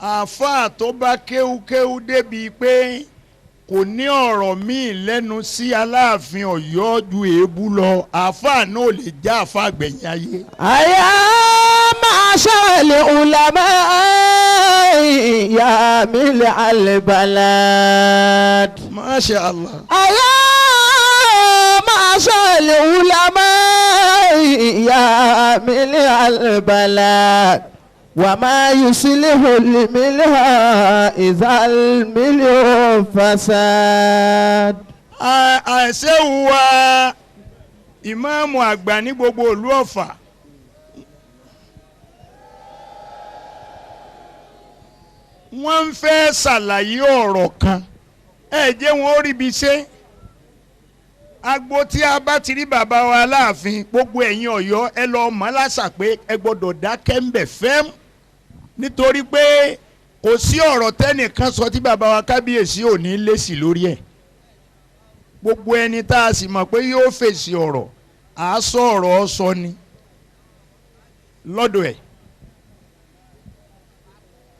Àáfàá tó bá kéwúkéwú débi pé kò ní ọ̀rọ̀ míì lẹ́nu sí Aláàfin Ọ̀yọ́ ju èébú lọ, àáfàá náà ò lè já àáfàá gbẹ̀yìn ayé. أيا معشر العلماء يا ملء البلد Masha Allah. أيا معشر العلماء يا ملء البلد وما يصلح الملح إذا الملح فساد. Àṣẹ́wò wa ìmáàmù àgbà ní gbogbo ìlú Ọ̀fà. Wọ́n ń fẹ́ ṣàlàyé ọ̀rọ̀ kan, ẹ jẹ́ wọn ó ríbi ṣe. Agbo tí a bá ti rí bàbá wa Aláàfin, gbogbo ẹ̀yin Ọ̀yọ́ ẹ lọ mọ̀ láṣà pé ẹ gbọ́dọ̀ dákẹ́ ń bẹ̀ fẹ́m, nítorí pé kò sí ọ̀rọ̀ tẹ́nìkan sọ tí bàbá wa kábíyèsí ò ní lésì lórí ẹ̀. Gbogbo ẹni tá a sì mọ̀ pé yóò fèsì ọ̀rọ̀, à á sọ ọ̀rọ̀ sọ ni lọ́dọ̀ ẹ̀.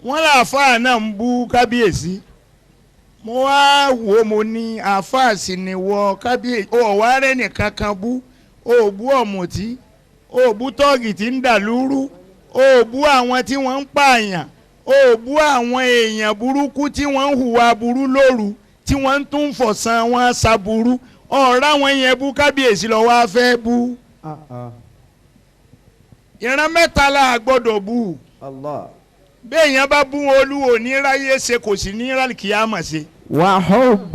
Wọ́n láàfáà náà ń bú kábíyèsí. Mo wá wò ó, mo ní àáfàá sì ni wọ kábíyèsí, ó wá rẹ́ nìkan kan bú, ó bú ọ̀mùtí, ó bú tọ́ọ̀gì tí ń dà lúrú, ó bú àwọn tí wọ́n ń pààyàn, ó bú àwọn èèyàn burúkú tí wọ́n ń hùwà burú lóru, tí wọ́n ń tún fọ̀sán wọn ṣàbùrú. Ọ̀rá wọn yẹn bú kábíyèsí lọ wá fẹ́ bú. Ìran mẹ́ta la gbọ́dọ̀ bú. Allah. Bẹ́ẹ̀ yẹn bá bú olúwo ní ráyé ṣe, kò sí ní rálìkíyàmọ̀ ṣe. وحب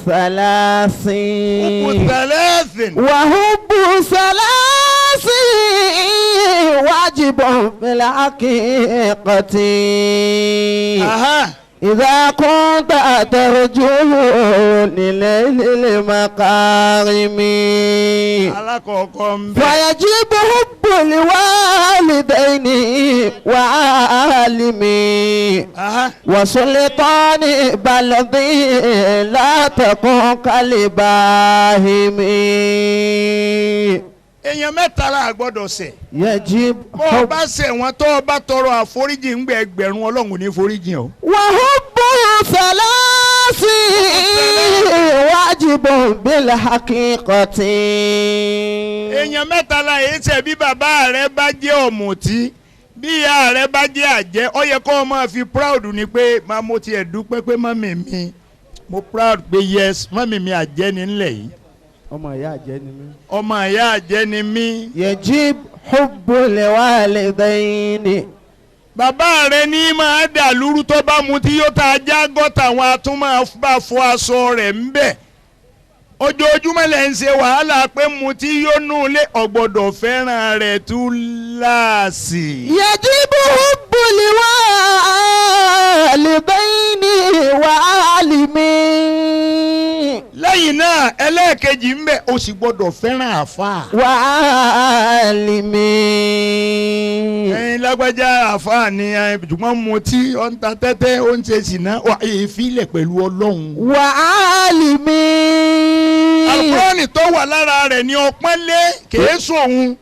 ثلاث. Òkú tẹlẹ́sìn. وحب ثلاث واجب في الحقيقة. Aha. إذا كنت ترجو لليل المكارم Alákọ̀ọ́kọ́ ń bẹ. فيجب حب الوالدين وعالمي Aha. وسلطان بلدي لا تكن كالباهم. Èèyàn mẹ́ta la gbọ́dọ̀ ṣẹ̀. يجب Bó o حب bá ṣẹ̀ wọ́n, tó o bá tọrọ àforíjì ń gbẹ ẹgbẹ̀rún, Ọlọ́run ò ní foríjì o. وحب ثلاث واجب بالحقيقة. Èèyàn mẹ́ta la èyí ṣẹ̀. Bí bàbá rẹ bá jẹ́ ọ̀mùtí, bí ìyá rẹ bá jẹ́ àjẹ́, ó yẹ kó o máa fi proud ni pé máa mo tiẹ̀ dúpẹ́ pé mọ́mì mi, mo proud pé yes, mọ́mì mi àjẹ́ ni ńlẹ̀ yìí. Ọmọ ìyá àjẹ́ ni mí. Ọmọ ìyá àjẹ́ ni mí. يجب حب الوالدين. Bàbá rẹ ní máa dà lúrú, tó bá mu tí yóò ta ajá gọ́tà, wọn a tún máa bá fọ aṣọ rẹ̀ ń bẹ̀. Ojoojúmọ́ lẹ̀ ń ṣe wàhálà pé mu tí yóò nù lé, ọ̀gbọ́dọ̀ fẹ́ràn rẹ̀ tú láàsì. يجب حب الوالدين وعالمين. Lẹ́yìn náà, ẹlẹ́ẹ̀kejì ń bẹ̀, o sì gbọ́dọ̀ fẹ́ràn àáfàá. وعالمين. Ẹyin lágbájá àáfàá ni ẹ, ṣùgbọ́n mu tí ó ń ta tẹ́tẹ́, ó ń ṣe sìná, èéfín lẹ̀ pẹ̀lú Ọlọ́run. وعالمين. Alukurani tó wà lára rẹ̀ ni ọpọ́n lé kèé sóhun.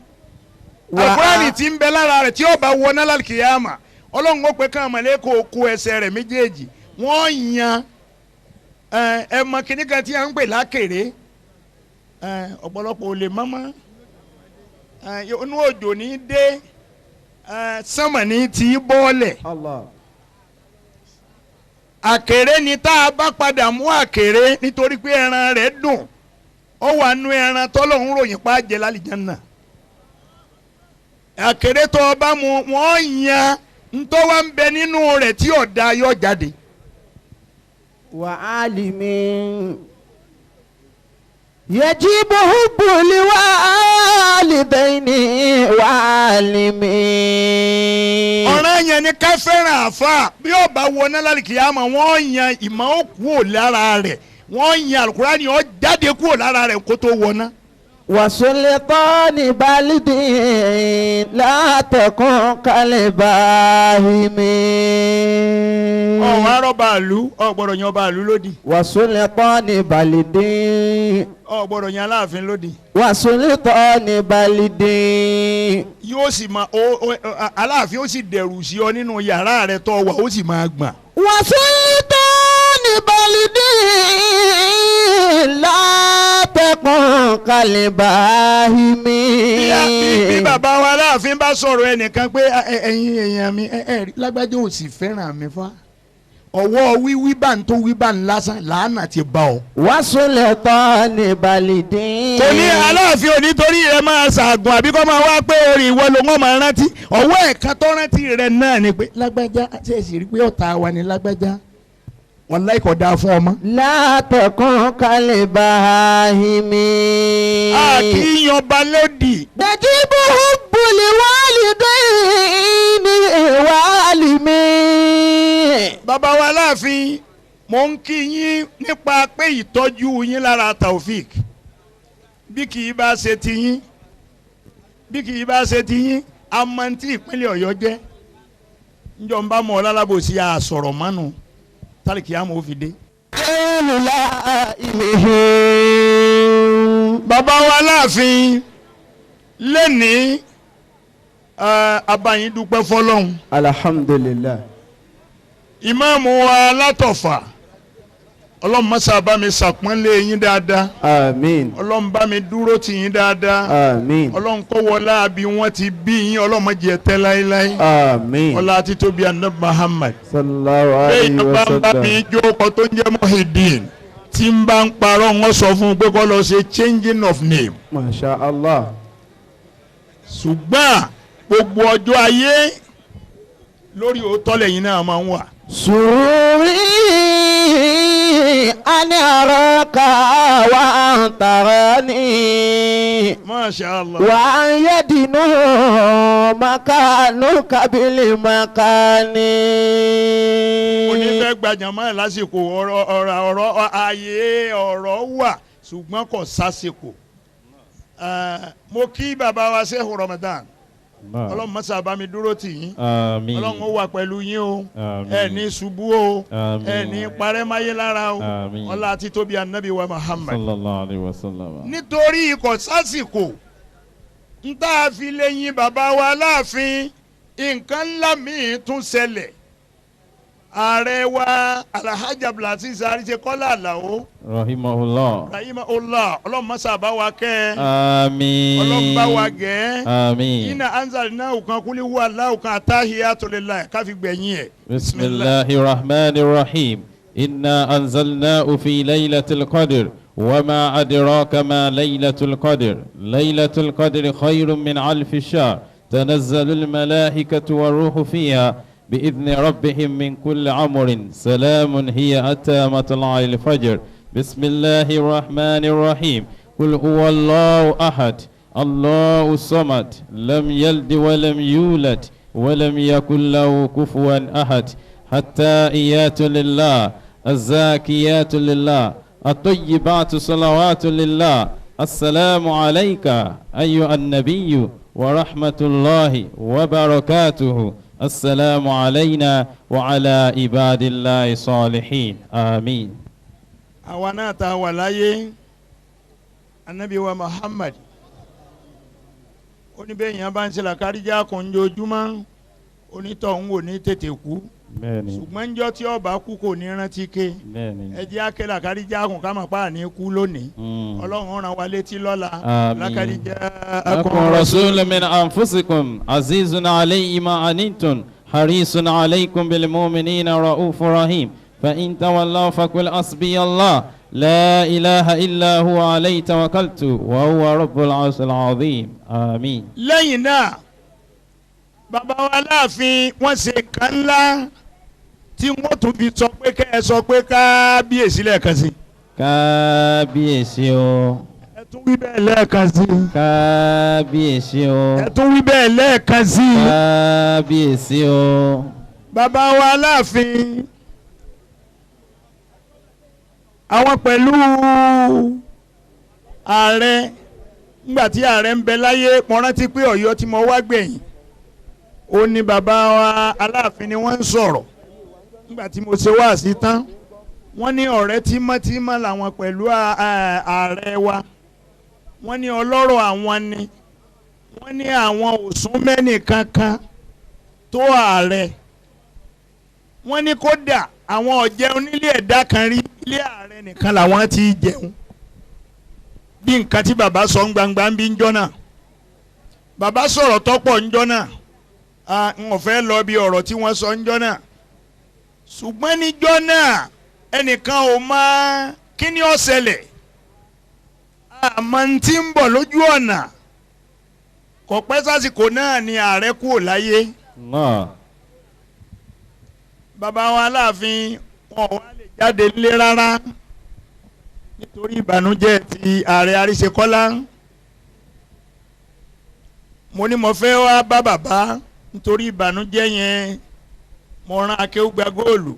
Alukurani tí ń bẹ lára rẹ̀, tí ó bá wọ náà kìyàmà, Ọlọ́run ó pé káwọn mọ̀lẹ́kọ̀ kó ẹsẹ̀ rẹ̀ méjèèjì, wọ́n yan ẹ ẹ mọ kíní kan tí a ń pè lákèrè ẹ, ọ̀pọ̀lọpọ̀ ò lè mọ́mọ́ ẹ, inú òjò ní dé ẹ, sánmà ní tí bọ́ọ̀lẹ̀. Allah. Àkèré ni tá a bá padà mú àkèré, nítorí pé ẹran rẹ̀ dùn, ó wà nú ẹran tọ́lọ́hún ròyìn pa jẹ lálìjánnà. Àkèré tó o bá mu, wọ́n yan ntọ́ wa ń bẹ nínú rẹ̀ tí ọ̀dà yọ jáde. وعالمين. يجب حب الوالدين وعالمين. Ọ̀ràn yẹn ni ká fẹ́ràn àfa. Bí ó bá wọ náà lálìkìyàmọ̀, wọ́n yan ìmọ̀ ó kúrò lára rẹ̀, wọ́n yan alukurani ó jáde kúrò lára rẹ̀ kó tó wọ náà. وسلطان بلد لا تكن كالباهم. Ọ̀hún arọ́bàálù ọ̀ gbọ́dọ̀ yan bàálù lódì. وسلطان بلد. Ọ̀ gbọ́dọ̀ yan aláàfin lódì. وسلطان بلد. Yóò sì máa aláàfin ó sì dẹ̀rù sí ọ nínú yàrá rẹ tó wà ó sì máa gbọ̀n. وسلطان بلد لا تكن كالباهم. Bí bàbá wa aláàfin bá sọ̀rọ̀ ẹnìkan pé ẹ̀yin èèyàn mi ẹ lágbájá ò sì fẹ́ràn mi fa ọwọ́ wíwí bá ń tó wí bá ń lásán làánà ti bá ọ. وسلطان بلد. Kò ní aláàfin ò nítorí rẹ máa ṣàgùn àbí kọ́ máa wá pé orí ìwọ ló wọ́n máa rántí ọwọ́ ẹ̀ka tó rántí rẹ náà ni pé lágbájá àti ẹ̀sìn rí pé ọ̀tá wa ni lágbájá wàláhì kò dáa fún ọmọ. لا تكن كالباهم. A kì í yan ba lódì. يجب حب الوالدين والمين. Bàbá wa láàfin mò ń kí yín nípa pé ìtọ́jú yín lára Taofik bí kì í bá ṣe ti yín bí kì í bá ṣe ti yín amọ̀ntí ìpínlẹ̀ Ọ̀yọ́ jẹ́ njọ́ ń bá mọ̀ ọ́ lálábòsí àsọ̀rọ̀ mánu tálíkì àmọ́ ó fi dé. Bàbá wa láàfin lẹ́ni abayín dúpẹ́ fọlọ́hún. Alhamdulillah. Ìmáàmù wa látọ̀fà ọlọ́run mọ́sá bá mi ṣàpọ́nlé yín dáadáa. Àmín. Ọlọ́run bá mi dúró tì yín dáadáa. Àmín. Ọlọ́run kó wọlá àbí wọ́n ti bí yín ọlọ́run má jẹ́ tẹ́ láéláé. Àmín. Ọlá títóbi Ànábì Muhammad. Sallallahu alayhi Bẹ́ẹ̀ wa bá ń bá sallam. mi jókòó tó ń jẹ́ Muhyiddin tí ń bá ń parọ́ wọ́n sọ fún un pé kó lọ ṣe changing of name. Masha Allah. Ṣùgbọ́n gbogbo ọjọ́ ayé lórí òótọ́ lẹ́yìn náà máa ń wà. Sururi an araka wa an tarani. Masha Allah. Wa an yadinu makanuka bil makani. Onífẹ́ gbajàmọ́ ẹ̀ lásìkò ọ̀rọ̀ ọ̀rọ̀ ayé ọ̀rọ̀ wà ṣùgbọ́n kò sásìkò. Mo kí bàbá wa Sheikh Ramadan. Ọlọ́run mọ́sá bá mi dúró tì yín. Àmín. Ọlọ́run ó wà pẹ̀lú yín o. Àmín. Ẹ ní ṣubú o. Àmín. Ẹ ní parẹ́máyé lára o. Àmín. Ọlá títóbi Ànábì wa Muhammad. Sallallahu alayhi wa sallam. Nítorí ikọ̀ sásìkò ń tá a fi lè yin bàbá wa láàfin nǹkan ńlá míì tún ṣẹlẹ̀. Ààrẹ wa Alhaji Abdulaziz Arisekọ́lá Àlàó. Rahimahullah. Rahimahullah. Ọlọ́run mọ́sá bá wa kẹ́ ẹ. Àmín. Ọlọ́run bá wa gẹ̀ ẹ́. Àmín. Iná anzal náà kan kúlí wà láwùkan àtàhíyàtu lillahi káfí gbẹ̀yìn ẹ̀. Bismillahir rahmanir rahim. Inna anzalnahu fi laylatil qadr. Wama adraka ma laylatul qadr. Laylatul qadr khayrun min alfi shahr. Tanazzalul malaikatu warruhu fiha. بإذن ربهم من كل أمر سلام هي حتى مطلع الفجر. بسم الله الرحمن الرحيم. قل هو الله أحد الله الصمد لم يلد ولم يولد ولم يكن له كفوا أحد. التائيات لله الزاكيات لله الطيبات صلوات لله. السلام عليك أيها النبي ورحمة الله وبركاته. السلام علينا وعلى عباد الله الصالحين. آمين. Àwa náà tá a wà láyé Ànábì wa Muhammad ó ní bẹ́ẹ̀ yẹn bá ń ṣe làkáríjà kan ojoojúmọ́ onítọ̀hún ò ní tètè kú Bẹ́ẹ̀ni. ṣùgbọ́n njọ́ tí ó bá kú kò ní rántí ké. Bẹ́ẹ̀ni. Ẹ jẹ́ á ké làkáríjà kan ká máa pa àní kú lónìí. Ọlọ́run rán wa létí lọ́la. Àmín. Làkáríjà لكم رسول من أنفسكم عزيز عليه ما عنتم حريص عليكم بالمؤمنين رؤوف رحيم فإن تولوا فقل حسبي الله لا إله إلا هو عليه توكلت وهو رب العرش العظيم. آمين. Lẹ́yìn náà bàbá wa láàfin wọ́n ṣe kan ńlá tí wọ́n tún fi sọ pé kẹ́ ẹ sọ pé kábíyèsí lẹ́ẹ̀kan sí. Kábíyèsí o. Ẹ tún wí bẹ́ẹ̀ lẹ́ẹ̀kan sí. Kábíyèsí o. Ẹ tún wí bẹ́ẹ̀ lẹ́ẹ̀kan sí. Kábíyèsí o. Bàbá wa láàfin àwọn pẹ̀lú ààrẹ Nígbà tí ààrẹ ń bẹ láyé, mo rántí pé Ọ̀yọ́ tí mo wá gbẹ̀yìn, ó ní bàbá wa Aláàfin ni wọ́n ń sọ̀rọ̀. Nígbà tí mo ṣe wáàsí tán, wọ́n ní ọ̀rẹ́ tímọ́tímọ́ làwọn pẹ̀lú ààrẹ wa. Wọ́n ní ọlọ́rọ̀ àwọn ni, wọ́n ní àwọn ò sún mẹ́nì kankan tó ààrẹ. Wọ́n ní kódà àwọn ò jẹun nílé ẹ̀dá kan rí, ilé ààrẹ nìkan làwọn ti jẹun. Bí nǹkan tí bàbá sọ ń gbangba ń bí ń jọ́ náà, bàbá sọ̀rọ̀ tọ́pọ̀ ń jọ́ náà. N ò fẹ́ lọ bí ọ̀rọ̀ tí wọ́n sọ ń jọ́ náà, ṣùgbọ́n níjọ́ náà ẹnìkan ò mọ kí ni ó ṣẹlẹ̀, àmọ́ n tí ń bọ̀ lójú ọ̀nà. Kò pẹ́ sásìkò náà ni ààrẹ kúrò láyé. Allah. Bàbá wa Aláàfin wọn ò wá lè jáde nílé rárá nítorí ìbànújẹ́ ti ààrẹ Àríṣekọ́lá. Mo ní mo fẹ́ wá bá bàbá nítorí ìbànújẹ́ yẹn. Mo rán Akéwùgbà Góòlù.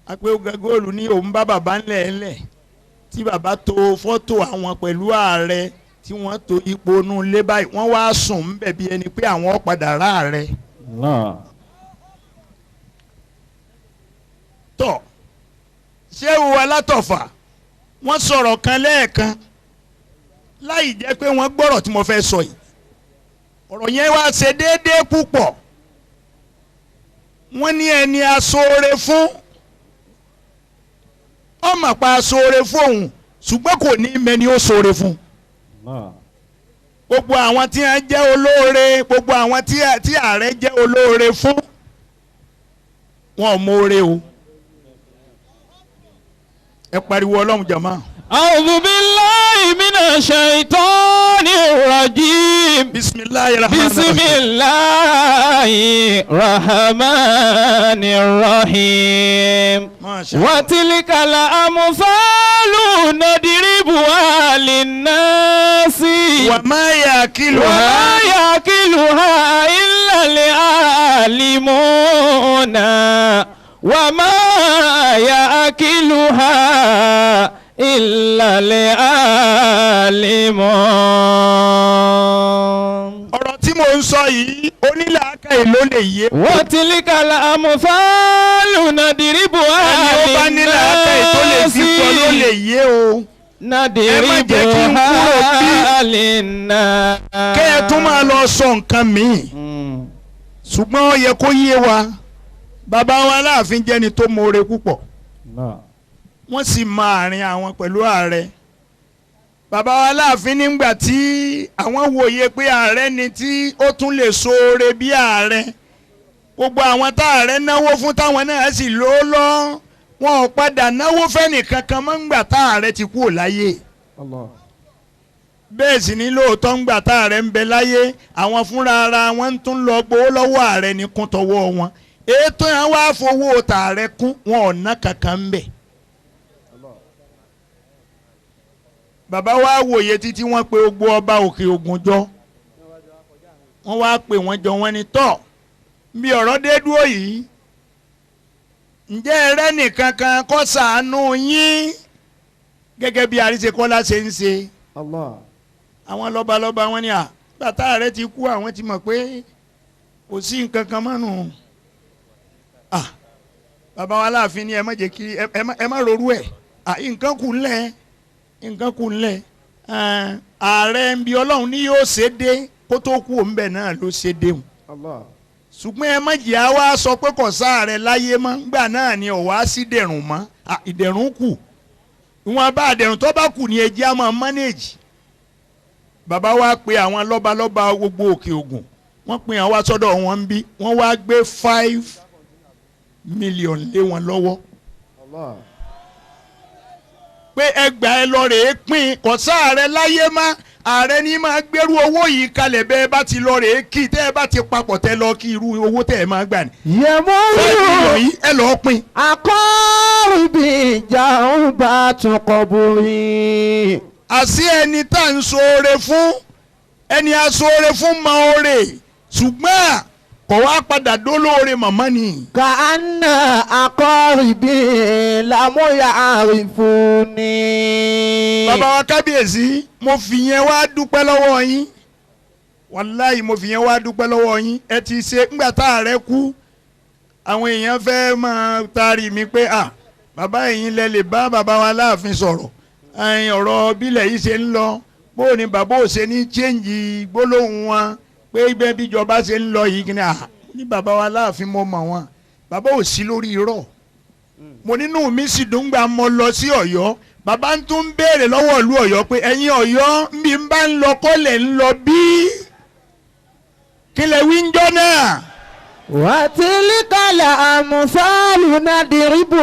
Akéwùgbà Góòlù ní òun bá bàbá ńlẹ̀ ńlẹ̀ tí bàbá to fọ́tò àwọn pẹ̀lú ààrẹ tí wọ́n to ipò inú ilé báyìí, wọ́n wá sùn ńbẹ̀ bí ẹni pé àwọn padà rá ààrẹ. Allah. Tọ̀ ṣé wo alátọ̀fà wọ́n sọ̀rọ̀ kan lẹ́ẹ̀kan láì jẹ́ pé wọ́n gbọ́rọ̀ tí mo fẹ́ sọ yìí. Ọ̀rọ̀ yẹn wá ṣe déédéé púpọ̀. Wọ́n ní ẹni aṣoore fún ọmọ pa aṣoore fún òun, ṣùgbọ́n kò ní mẹ́ni ó ṣoore fún. Allah. Gbogbo àwọn tí wọ́n jẹ́ olóore, gbogbo àwọn tí ààrẹ jẹ́ olóore fún, wọn ò mọ̀ọ́re o. Ẹ pariwo Ọlọ́run jàmá. أعوذ بالله من الشيطان الرجيم. Bisimilahi rahman بسم rahim. الله الرحمن الرحيم. Masha Allah. وتلك الأمثال نضربها للناس Wa ma yakiluha وما يعقلها إلا العالمون وما يعقلها إلا العالمون. Ọ̀rọ̀ tí mò ń sọ yìí, onílàákàyè ló lè yé. وتلك الأمثال نضربها Ẹni ó bá nílàákàyè tó lè fi gbọ́ ló lè yé o. Ẹ má jẹ́ kí n kúrò bí. نضربها للناس. Kẹ́ ẹ tún máa lọ sọ nǹkan míì. Ṣùgbọ́n ó yẹ kó yé wa. Bàbá wa Aláàfin jẹ́ni tó mọ̀ọ́re púpọ̀. Wọ́n sì mọ àárín àwọn pẹ̀lú ààrẹ. Bàbá wa Aláàfin nígbà tí àwọn wòye pé ààrẹ ni tí ó tún lè ṣoore bí ààrẹ, gbogbo àwọn tá ààrẹ náwó fún táwọn náà sì lò ó lọ, wọn ò padà náwó fẹ́nì kankan mọ́ ńgbà tá ààrẹ ti kúrò láyé. Bẹ́ẹ̀ sì ni lóòótọ́ ńgbà tá ààrẹ ń bẹ láyé, àwọn fúnra ara wọn ń tún lọ gbowó lọ́wọ́ ààrẹ ní kún tọwọ́ wọn. Ètò yẹn wá fowó tààrẹ kún, wọn ò ná kankan ń bẹ̀. Bàbá wa wòye títí wọ́n pe gbogbo ọba Òkè Ògùn jọ. Wọ́n wá pè wọ́n jọ, wọ́n ní tọ́ bí ọ̀rọ̀ dé dúró yìí, ǹjẹ́ ẹrẹ́ nìkan kan kó ṣàánú yín gẹ́gẹ́ bí Àríṣekọ́lá ṣe ń ṣe? Àwọn lọ́balọ́ba wọn ni à bàtà rẹ ti kú, àwọn ti mọ̀ pé kò sí nǹkan kan mọ́nu. Bàbá wa Aláàfin ni ẹ má jẹ́ kí ẹ má rorú ẹ̀, nǹkan kù ńlẹ̀, nǹkan kù ńlẹ̀. Ààrẹ ń bi Ọlọ́run ní yóò ṣe dé kó tó kú òun bẹ̀ náà ló ṣe dé òun. Ṣùgbọ́n ẹ má jẹ́ àwa sọ pé kò sáàrẹ láyé mọ́, ńgbà náà ni ò wá sí dẹ̀rùn mọ́. Ìdẹ̀rùn kù, ìwọ̀n bá dẹ̀rùn tó bá kù ní ẹjẹ́ á máa mánéèjì. Bàbá wa pe àwọn lọ́balọ́ba gbogbo Òkè Ògùn, wọ́n pe àwọn wá sọ́dọ̀ wọn ń bí, wọ́n wá gbé 5 million lé wọn lọ́wọ́ pé ẹgbàá ẹ lọ rèé pín, kò sáàrẹ láyé mọ́, ààrẹ ní máa gbèrú owó yìí kalẹ̀ bẹ́ẹ̀ bá ti lọ rèé kí tẹ́ ẹ bá ti papọ̀ tẹ́ lọ kí irú owó tẹ́ ẹ máa gbà ní. Yẹmúrú yìí ẹ lọ́ọ́ pín. Akọ́rùbí ìjàmbá tún kọ́bùrì. Àṣé ẹni tá à ń ṣoore fún, ẹni aṣoore fún mọ oore, ṣùgbọ́n Kọ̀ wá padà dólóore màmá ni. Kàánà akọ́rìbí làmúyà àrífúnni. Bàbá wa kábíyèsí, mo fi yẹn wá dúpẹ́ lọ́wọ́ yín. Wàláyì mo fi yẹn wá dúpẹ́ lọ́wọ́ yín. Ẹ ti ṣe ńgbà tá a rẹ kú. Àwọn èèyàn fẹ́ máa taari mi pé à bàbá ẹ̀yin lẹ lè bá bàbá wa láàfin sọ̀rọ̀. Ẹ̀yin ọ̀rọ̀ bílẹ̀ yìí ṣe ń lọ. Bó ni bàbá ò ṣe ní chéǹjì gbólóhùn wọn pé ibẹ̀ bíjọba ṣe ń lọ yìí kí ni à ní bàbá wa láàfin mo mọ̀ wọn. Bàbá ò sí lórí irọ́. Mo nínú mi sì dùn gbà mo lọ sí Ọ̀yọ́. Bàbá ń tún béèrè lọ́wọ́ ìlú Ọ̀yọ́ pé ẹ̀yin Ọ̀yọ́ ń bí ń bá ń lọ kọ́lẹ̀ ń lọ bí. Kí lẹ wí ń jọ́ náà? Wàtílíkàlà àmúfáàlù náà dìrìbù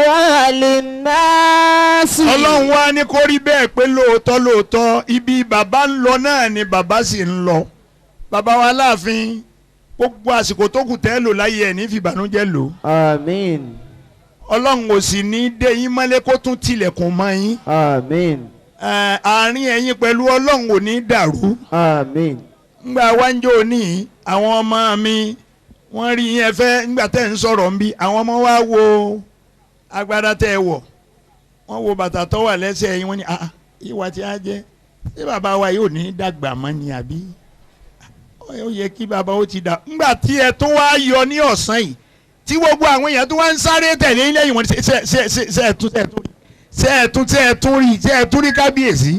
àlìnáàsì. Ọlọ́run wá ní kó rí bẹ́ẹ̀ pé lóòótọ́ lóòótọ́ ibi bàbá ń lọ náà ni bàbá sì ń lọ. Bàbá wa láàfin gbogbo àsìkò tó kù tẹ́ lò láyé ẹ̀ ní fìbànújẹ́ lò. Àmín. Ọlọ́run ò sì ní dé yín mọ́lé kó tún tilẹ̀kùn mọ́ yín. Àmín. Àárín ẹ̀yin pẹ̀lú Ọlọ́run ò ní dàrú. Àmín. Ngbà wáńjọ́ òní àwọn ọmọ mi wọ́n rí yín ẹ fẹ́ ngbà tẹ́ ń sọ̀rọ̀ ń bí àwọn ọmọ wa wo agbádá tẹ́ ẹ wọ̀ wọ́n wo bàtà tó wà lẹ́sẹ̀ yín wọ́n ní ah ìwà tí a jẹ́ ṣé bàbá wa yóò ní dàgbà mọ́ ni àbí ó yẹ kí bàbá ó ti dà ngbà tí ẹ tún wá yọ ní ọ̀sán yìí tí gbogbo àwọn èèyàn tó wá ń sáré tẹ̀lé lẹ́yìn wọn ṣe ṣe ṣe ṣe ẹ tún ṣe ẹ tún ṣe ẹ tún rí ṣe ẹ tún rí kábíyèsí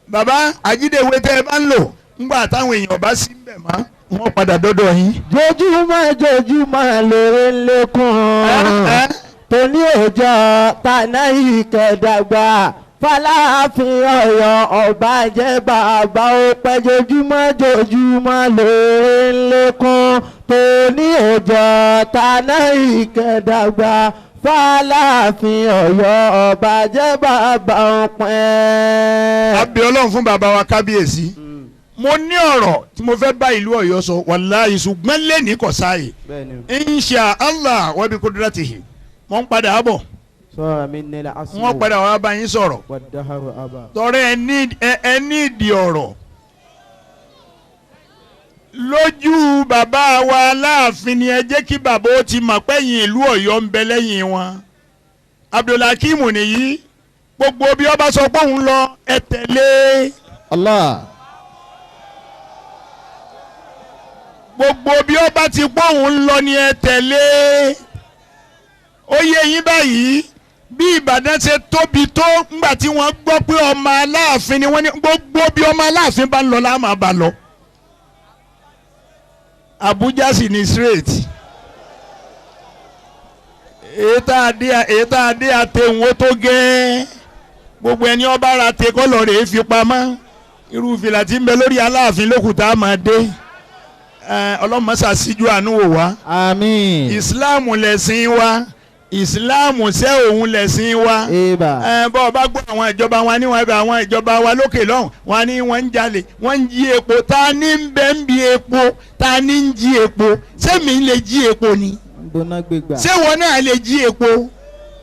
bàbá àjídèwé tẹ́ ẹ bá ń lò ngbà táwọn èèyàn bá sí ń bẹ̀ mọ́ wọ́n padà dọ́dọ̀ yín. Jojúmọ́ jojúmọ́ lóore ń lékún. Tóní òjò tàná ìkẹdàgbà Fàlàáfin Ọ̀yọ́ ọba jẹ́ bàbá ó pẹ́ jojúmọ́ jojúmọ́ lóore ń lékún. Tóní òjò tàná ìkẹdàgbà Fàlàáfin Ọ̀yọ́ ọba jẹ́ bàbá ó pẹ́. A bẹ̀ Ọlọ́run fún bàbá wa kábíyèsí. Mo ní ọ̀rọ̀ tí mo fẹ́ bá ìlú Ọ̀yọ́ sọ wàláhì ṣùgbọ́n lẹ́ni kò sáàyè insha Allah wa bi kudratihi mo ń padà bọ̀ wọ́n padà wá bá yín sọ̀rọ̀ tọrẹ ẹ ní ìdí ọ̀rọ̀ lójú bàbá wa láàfin ni ẹ jẹ́ kí bàbá ó ti mọ̀ pẹ́yìn ìlú Ọ̀yọ́ ń bẹ lẹ́yìn wọn. Abdulhakeem nìyí gbogbo bí ọba sọ pé òun lọ ẹ tẹ̀lé. Allah. Gbogbo bí ọba ti pọ́ òun lọ ni ẹ tẹ̀lé. Ó yé yín báyìí bí Ìbàdàn ṣe tóbi tó ńgbà tí wọ́n gbọ́ pé ọmọ Aláàfin ni wọ́n ní gbogbo bí ọmọ Aláàfin bá ń lọ la máa bá lọ. Abuja sì ní straight. Èyí tá a dé àtẹ̀hún ó tó gẹ́. Gbogbo ẹni ọba ra te kọ́lọ̀ rèé fi pamọ́. Irú fìlà tí ń bẹ lórí Aláàfin lókùtà máa dé. Ọlọ́mọṣà síjú àánú wò wá. Àmín. Ìsìláàmù lẹ̀sìn wa. Ìsìláàmù ṣẹ́ òun lẹ̀sìn wa. Bọ́ ọ bá gbọ́ àwọn ìjọba wa níwọ̀n ẹbẹ̀ àwọn ìjọba wa lókè lọ́hùn wọn ni wọ́n ń jalè wọ́n ń jí epo ta ní ń bẹ ń bi epo ta ní ń jí epo ṣé mi lè jí epo ni. Ṣé wọn náà lè jí epo?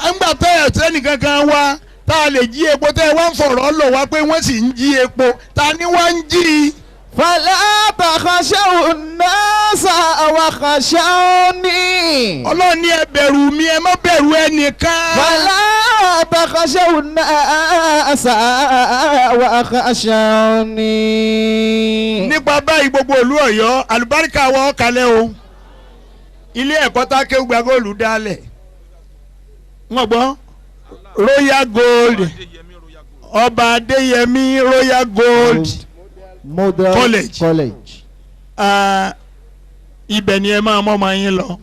Àgbà tó ẹ̀ sẹ́nìkankan wá tá a lè jí epo tẹ́ ẹ wá ń fọ̀rọ̀ lọ̀ wá pé wọ́n sì ń jí epo ta ni wọ́n ń jí i. Fala takhashaw an-nasa wa khashawni. Ọlọ́run ní ẹ bẹ̀rù mi ẹ má bẹ̀rù ẹnìkan. Fala takhashaw an-nasa wa khashawni. Nípa báyìí gbogbo ìlú Ọ̀yọ́ àlùbáríkà wa ọ̀kalẹ̀ o. Ilé ẹ̀kọ́ tá Akéwùgbà Gold dálẹ̀. Wọ́n gbọ́ Royal Gold Ọba Adéyẹmí Royal Gold Model College. Ibẹ̀ ni ẹ máa mọ́ ọmọ yín lọ.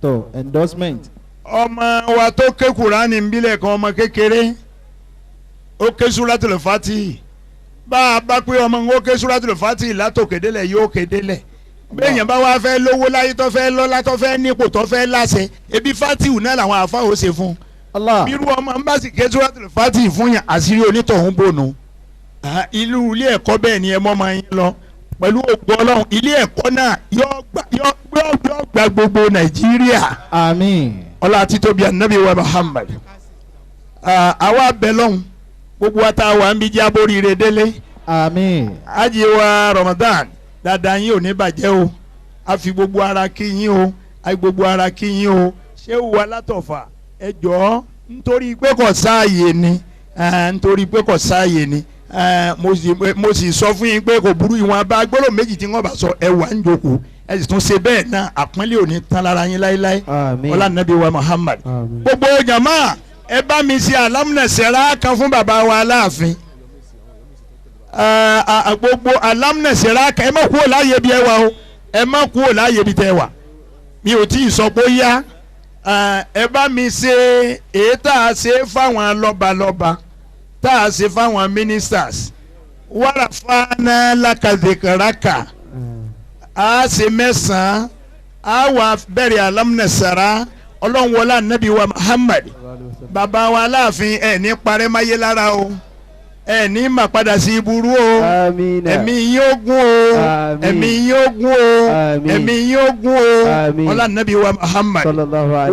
tó endorsement. Ọmọ wa tó ké Kùránì nbílẹ̀ kan ọmọ kékeré ó ké Suratul Fatihi bá a bá pé ọmọ ń ó ké Suratul Fatihi látòkèdélẹ̀ yóò kédélẹ̀ béèyàn bá wá fẹ́ lówó láyé tó fẹ́ lọ́lá tó fẹ́ nípò tó fẹ́ láṣẹ ebi Fatihu náà làwọn àfa ò ṣe fún Allah. Irú ọmọ ń bá sì ké Suratul Fatihi fún yàn àṣírí onítọ̀hún bònú. Ìlú ilé ẹ̀kọ́ bẹ́ẹ̀ ni ẹ mọ́ máa ń lọ pẹ̀lú ògo Ọlọ́run ilé ẹ̀kọ́ náà yóò gba gbogbo Nàìjíríà. Àmín. Ọlá títóbi ànábì wa Muhammad. Àwa bẹ̀ lọ́hùn gbogbo wa tá a wà ń bí jábórí rẹ délé. Àmín. Ájì wa Ramadan dáadáa yín ò ní bàjẹ́ o. A fi gbogbo ara kí yín o, a fi gbogbo ara kí yín o. Ṣé wà látọ̀fà, ẹ jọ̀ọ́, nítorí pé kò sáàyè ni, nítorí pé kò sáàyè ni, mo sì sọ fún yín pé kò burú, ìwọ̀n abá gbọ́dọ̀ méjì tí wọ́n bá sọ ẹ wà ń jókòó, ẹ sì tún ṣe bẹ́ẹ̀ náà, àpọ́nlé ò ní tán lára yín láéláé. Ọlá nàbí wa Muhammad. Gbogbo jàmá, ẹ bá mi ṣe alámúnẹ̀sẹ̀rá kan fún bàbá wa Aláàfin. Gbogbo alámúnẹ̀sẹ̀rá kan, ẹ má kúrò láàyè bí ẹ wà o, ẹ má kúrò láàyè bí tẹ wà, mi ò tí ì sọ pé ó yá. Ẹ bá mi ṣe èyí tá a ṣe fáwọn lọ́balọ́ba, tá a ṣe fáwọn ministers, wàrà fáná lákàdékàràkà, a ṣe mẹ́sàn-án, a wà bẹ̀rẹ̀ alámúnẹ̀sẹ̀rá. Ọlọ́run wọlé ànábì wa Muhammad. Bàbá wa Aláàfin, ẹ̀ ní parẹ́ máyé lára o, ẹ̀ ní mà padà sí ìburú o, ẹ̀mí yín ó gùn o, ẹ̀mí yín ó gùn o, ẹ̀mí yín ó gùn o. Ọlá nàbí wa Muhammad.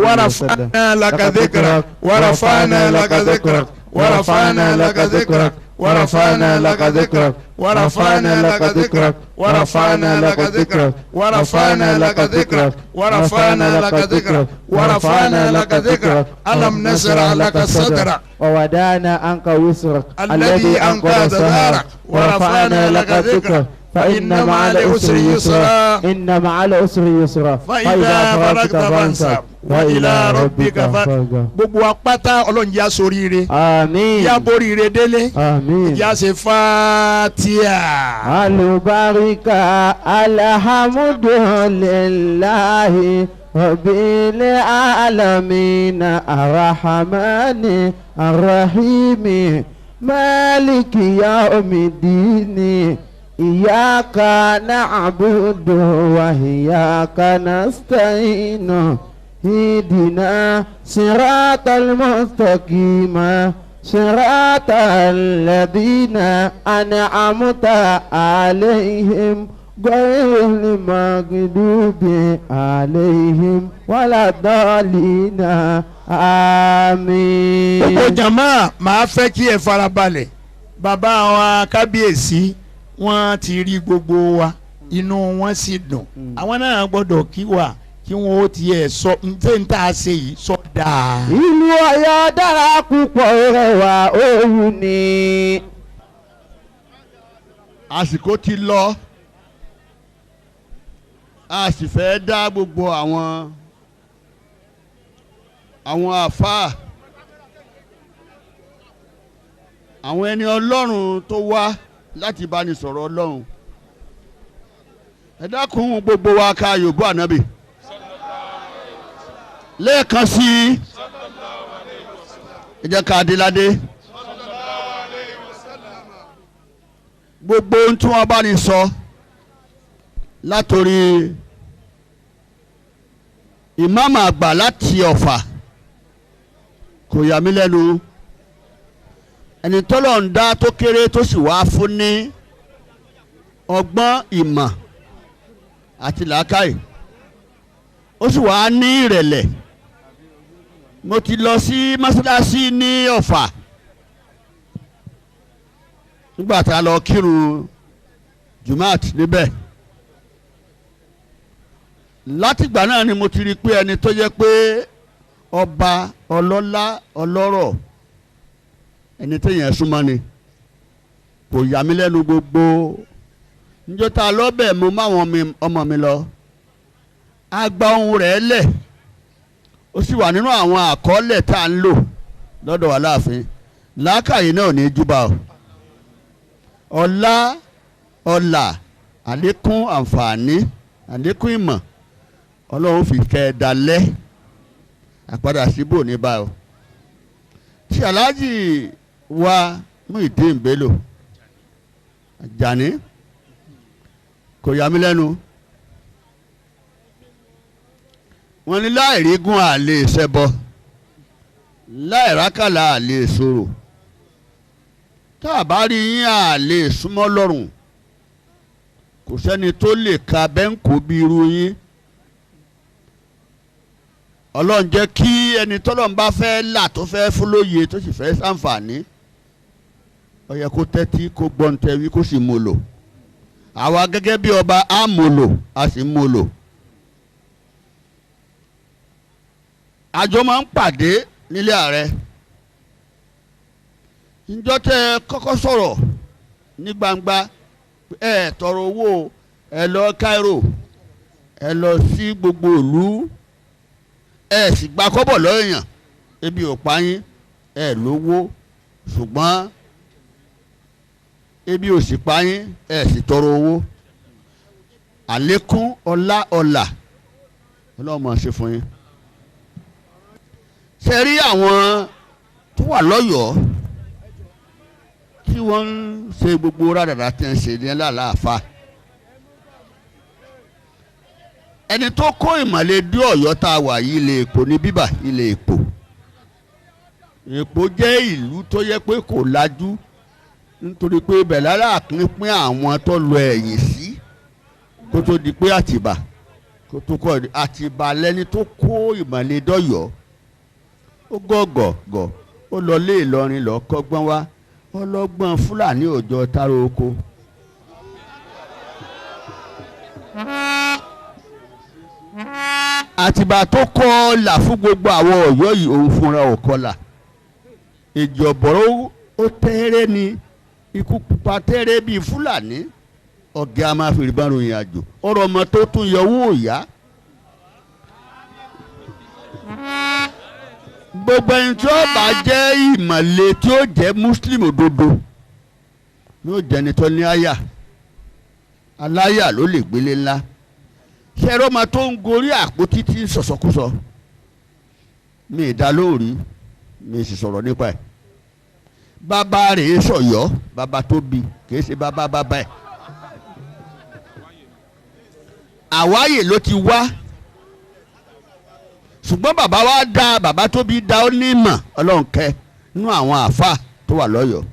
Warafa'na laka dhikrak, warafa'na laka dhikrak, warafa'na laka dhikrak, warafa'na laka dhikrak, warafa'na laka dhikrak, warafa'na laka dhikrak, warafa'na laka dhikrak, warafa'na laka dhikrak, warafa'na laka dhikrak. Alam nashrah laka sadrak ووضعنا عنك وزرك الذي أنقض ظهرك ورفعنا لك ذكرك فإن مع العسر يسرا إن مع العسر يسرا فإذا فرغت فانصب وإلى ربك فارغب. Gbogbo wa pátá, Ọlọ́run jẹ́ aṣoríire. Àmín. Yá boríire délé. Àmín. Yá ṣe Fatiha. Alubarika, alhamdulillahi rabbil alamin, arrahmani arrahimi, maliki yawmiddini, iyyaka na'budu wa iyyaka nasta'inu, ihdina siratal mustaqima, siratal ladina an'amta alaihim, ghayril maghdubi alaihim waladdallina. Àmín. Gbogbo jàmá, màá fẹ́ kí ẹ farabalẹ̀. Bàbá wa kábíyèsí, wọ́n ti rí gbogbo wa, inú wọn sì dùn. Àwọn náà gbọ́dọ̀ kí wa, kí wọ́n ó tiẹ̀ sọ ntẹ́ ń tà ṣe yìí sọ dáa. Ìlú Ọ̀yọ́ dára púpọ̀, rẹwà òwú ni. Àsìkò ti lọ, a sì fẹ́ dá gbogbo àwọn àfáà, àwọn ẹni Ọlọ́run tó wá láti bá ní sọ̀rọ̀ Ọlọ́run. Ẹ dákun, gbogbo wa ká yòbó ànábì lẹ́ẹ̀kan sí i. Ẹ jẹ́ ká adéládé gbogbo ohun tí wọ́n bá ní sọ látòrí ìmáàmù àgbà láti Ọ̀fà, kò yà mí lẹ́nu. Ẹni tọ́lọ̀ ń dá tó kéré tó sì wá fún ní ọgbọ́n, ìmọ̀ àti làákàyè, ó sì wá ní ìrẹ̀lẹ̀. Mo ti lọ sí mọ́sálásí ní Ọ̀fà nígbà tá a lọ kírun jumat níbẹ̀. Látìgbà náà ni mo ti rí i pé ẹni tó jẹ́ pé ọba ọlọ́lá ọlọ́rọ̀, ẹni téèyàn súnmọ́ ni, kò yà mí lẹ́nu. Gbogbo níjọ́ tá a lọ́bẹ̀, mo máwọn ọmọ mi lọ, a gba ohun rẹ̀ lẹ̀, ó sì wà nínú àwọn àkọọ́lẹ̀ tá a ń lò lọ́dọ̀ wa láàfin. Làákàyè náà ò ní júbà o. Ọlá, ọlà, àlékún àǹfààní, àlékún ìmọ̀, Ọlọ́run fi kẹ́ ẹ dalẹ̀, àpadà síbò ní báyìí o. Tí Aláàjì wa Muyideen Bello Ajani, kò yà mí lẹ́nu. Wọ́n ní láìrígún àlè ṣẹbọ, láìrákàlà àlè sọ̀rọ̀, tá a bá rí yín àlè súnmọ́ lọ́rùn. Kò sẹ́ni tó lè ka bẹ́ńkò bí irú yín. Ọlọ́run jẹ́ kí ẹni tọ́lọ́run bá fẹ́ là, tó fẹ́ fún lóye, tó sì fẹ́ ṣàǹfààní, ó yẹ kó tẹ́tí, kó gbọ́n tẹ́wí, kó sì mú lò. Àwa gẹ́gẹ́ bí ọba á mú lò, a sì mú lò. Àjọ máa ń pàdé nílé ààrẹ. Njọ́ tẹ́ ẹ kọ́kọ́ sọ̀rọ̀ ní gbangba, ẹ tọrọ owó, ẹ lọ Cairo, ẹ lọ sí gbogbo ìlú, ẹ sì gba kọ́bọ̀ lọ́yàn, ebi ò pa yín, ẹ lówó, ṣùgbọ́n ebi ò sì pa yín, ẹ sì tọrọ owó. Àlékún ọlá ọlà Ọlọ́run máa ṣe fún yín. Ṣe rí àwọn tó wà lọ́yọ̀ọ́ tí wọ́n ń ṣe gbogbo rádàrà tí ń ṣe ní lálàáfà. Ẹni tó kó ìmọ̀lẹ̀ dé Ọ̀yọ́ tá a wà yìí, ilẹ̀ Èkó ní bíbà, ilẹ̀ Èkó. Èkó jẹ́ ìlú tó yẹ pé kò lajú, nítorí pé ibẹ̀ lára pínpín àwọn tó lọ ẹ̀yìn sí kó tó di pé Àtìbà kó tó kọ́ Àtìbà lẹ́ni tó kó ìmọ̀lẹ̀ dọ́yọ̀ọ́. Ó gọ̀gọ̀gọ̀ ó lọ lé Ìlọrin lọ kọ́gbọ́n wá, ọlọ́gbọ́n Fúlàní òjò taro oko. Àtìbà tó kọ́ là fún gbogbo àwọn Ọ̀yọ́ yìí, òun fúnra ò kọlà. Èjì ọ̀bọ̀rọ̀ ó tẹ́rẹ́ ni, ikú pupa tẹ́rẹ́ bíi Fúlàní, ọ̀gá a máa fi ìbọn ròyìn àjò, ọ̀rọ̀ ọmọ tó tún yọ owó ìyá. Gbogbo ẹni tí ó bá jẹ́ ìmọ̀le tí ó jẹ́ muslim òdodo yóò jẹ́ ẹni tó ní àyà, aláyà ló lè gbélé ńlá. Ṣẹ́rọ ọmọ tó ń gorí àpótí tí ń sọ̀sọ̀kúsọ, mi ì dá lóòrí, mi sì sọ̀rọ̀ nípa ẹ̀. Bàbá rẹ̀ sọ̀yọ́, bàbá tó bí kìí ṣe bàbá bàbá ẹ̀. Àwáyè ló ti wá, ṣùgbọ́n bàbá wa dá, bàbá tó bí dá, ó ní ìmọ̀ Ọlọ́run kẹ́ nínú àwọn àáfàá tó wà lọ́yọ̀ọ́.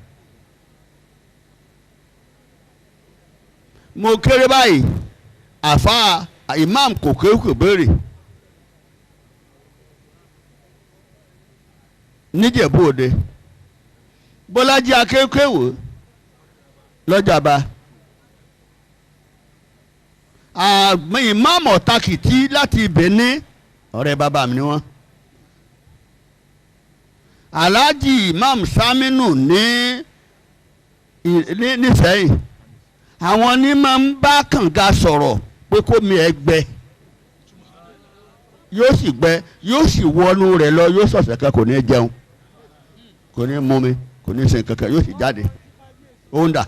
Mo kéré báyìí, àáfàá imam kò kéwù kò béèrè níjẹ̀bú Òde, Bọ́lájí akéwkéwò lọ́jàba, àgbọn imam ọ̀tàkìtì láti Benin, ọ̀rẹ́ bàbá mi ni wọ́n. Alhaji Imam Saminu ní nísẹ̀yìn, àwọn ní máa ń bá kànga sọ̀rọ̀ pé kó mi ẹ gbẹ, yóò sì gbẹ, yóò sì wọnú rẹ̀ lọ, yóò sọ̀sẹ̀ kan kò ní jẹun, kò ní mumi, kò ní ṣe kankan, yóò sì jáde. Ó ń dà.